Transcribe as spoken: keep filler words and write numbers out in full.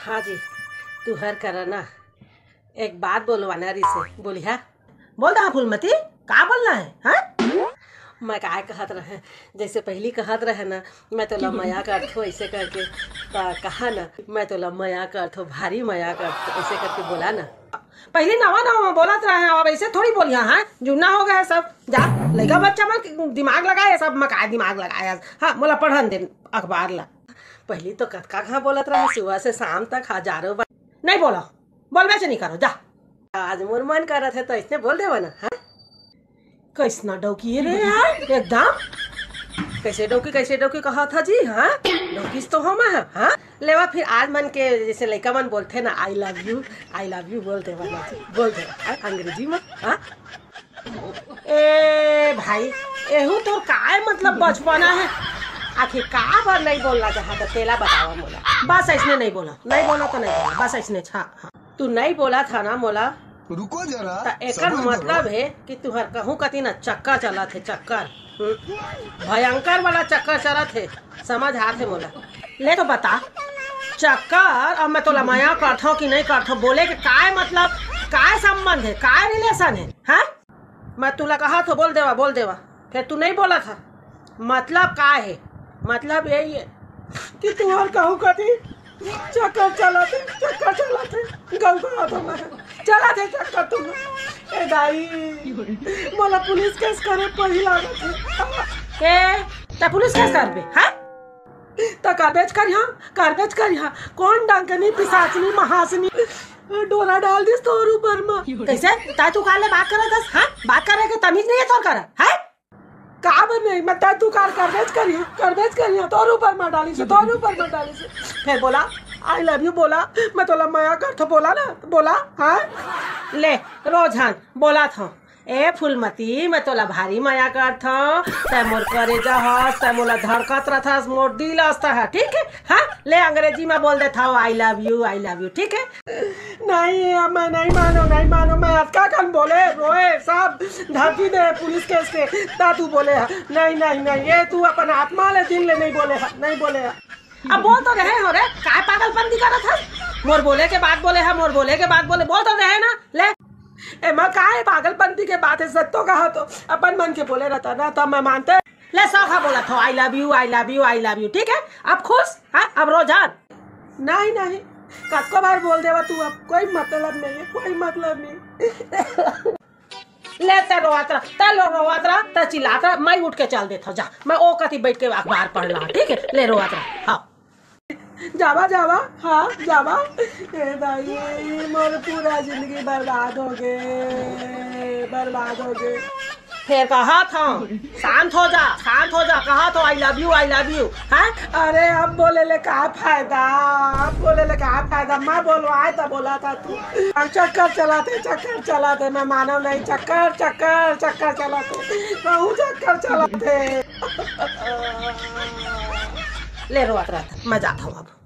हाँ जी, तुहर करा ना, एक बात बोलवाना रिसे, बोलिहा। बोल दा फूलमती, का बोलना है, हाँ? मैं काय कहत रहे, जैसे पहली कहत रहे ना, मैं तोला मया करथो ऐसे करके, त कहा ना, मैं तोला मया करथो, भारी मया करथो, ऐसे करके बोला ना। पहली नवा नवा में बोलत रहे, अब ऐसे थोड़ी बोलिहा, हाँ? जुन्ना हो गया सब। जा, लइका बच्चा मन दिमाग लगाए, सब मकाए दिमाग लगाए। हाँ, मोला पढ़न दे अखबार ला। पहली तो कतका घा बोलत रहे, सुबह से शाम तक हजारों बार। नहीं बोलो, बोलबे से नहीं करो, जा। आज मोर मन करत है तो इसने बोल देवा ना, हाँ? कैसना डौकी है रे यार, एकदम। कैसे डौकी, कैसे डौकी कहा था जी, हाँ? डौकीस तो हो मैं, हाँ? लेवा फिर आज मन के जैसे लइका मन बोलथे ना, "I love you, I love you" बोल देवा ना जी, बोल देवा, हाँ? अंग्रेजी में, हाँ? ए भाई, एहू तोर काय मतलब बचपना है? आखिर का बर नहीं बोलना चाहता, तेला बतावा मोला। बस ऐसने नहीं बोला, नहीं बोला तो नहीं बोला, बस ऐसने, हाँ, हाँ। तू नहीं बोला था ना मोला, रुको जरा, त एकर मतलब है कि तुहर कहूँ कती ना चक्कर चलत है, चक्कर। हम्म। भयंकर वाला चक्कर चलत है, समझ आत है मोला। ले तो बता, चक्कर, अब मैं तोला मया करथो कि नहीं करथो, बोले के काय मतलब, काय संबंध है, काय रिलेशन है, हाँ? मैं तुला कहा थो, बोल देवा, बोल देवा, फिर तू नहीं बोला था। मतलब का है? मतलब यही है कि तुहर कहूँ कती चक्कर चलत है, चक्कर चलत है, गलत बात हो मैं चलत है चक्कर तुम। ए दाई, मोला पुलिस केस करे पड़ी लागत है। ए, त पुलिस केस करबे, हाँ? त करबेच करिहा, करबेच करिहा। कौन डंकनी, पिसाचनी, महासनी डोरा डाल दिस तोर ऊपर म? कैसे? ताय तू काले बात करत हस, हाँ? बात करे के तमीज नहीं है तोर करा, हाँ? का बर नहीं? मैं तै तू कार करबेच करिहा, करबेच करिहा। तोर ऊपर म डाली से, तोर ऊपर म डाली से। फिर बोला, "I love you" बोला, मैं तोला मया करथो बोला ना, बोला, हाँ? ले, रोजान बोला था, ए फूलमती, मैं तोला भारी मया करथो, तै मोर करेजा हस, तै मोला धड़कत रथस, मोर दिल हस तै ह, ठीक है? हाँ, ले अंग्रेजी में बोल देथव, "I love you, I love you", ठीक है? नहीं, अब मैं नहीं मानो, नहीं मानो, मैं अतका कन बोले, रोए, सब धरती दे पुलिस केस के, ता तू बोले है, नहीं, नहीं, नहीं, ये तू अपन आत्मा ले, दिल ले नहीं बोले है, नहीं बोले है। अब बोल तो रहे हो रे, काय पागलपंती करत हस? मोर बोले के बाद बोले है, मोर बोले के बाद बोले, बोल तो रहे ना, ले। एमा काय पागलपंती के बात है, सत्तो कहा तो अपन मन के बोले रहता ना, तब मैं मानते। ले सौखा बोला था, "I love you, I love you, I love you", ठीक है? अब खुश, हाँ? अब रोजान। नहीं, नहीं, कतको बार बोल देवा तू, अब कोई मतलब नहीं है, कोई मतलब नहीं। ले ते रोवत रहा, ते लो रोवत रहा, ते चिल्लात रहा, मैं उठ के चल देता हूँ, जा, मैं ओ कती बैठ के अखबार पढ़ रहा, ठीक है? ले रोवत रहा, हाँ। जावा, जावा, हाँ, जावा। ए दाई, मोर पूरा जिंदगी बर्बाद हो गे, बर्बाद हो गे। फिर कहा था, शांत हो जा, शांत हो जा, कहा था, "I love you, I love you", हाँ? अरे, अब बोले ले का फायदा, अब बोले ले का फायदा? मैं बोलवाए तो बोला था तू। अब चक्कर चलाते, चक्कर चलाते, मैं मानव नहीं, चक्कर, चक्कर, चक्कर चलाते, कहूँ चक्कर चलाते। ले रोवत रहता, मैं जाता हूँ अब।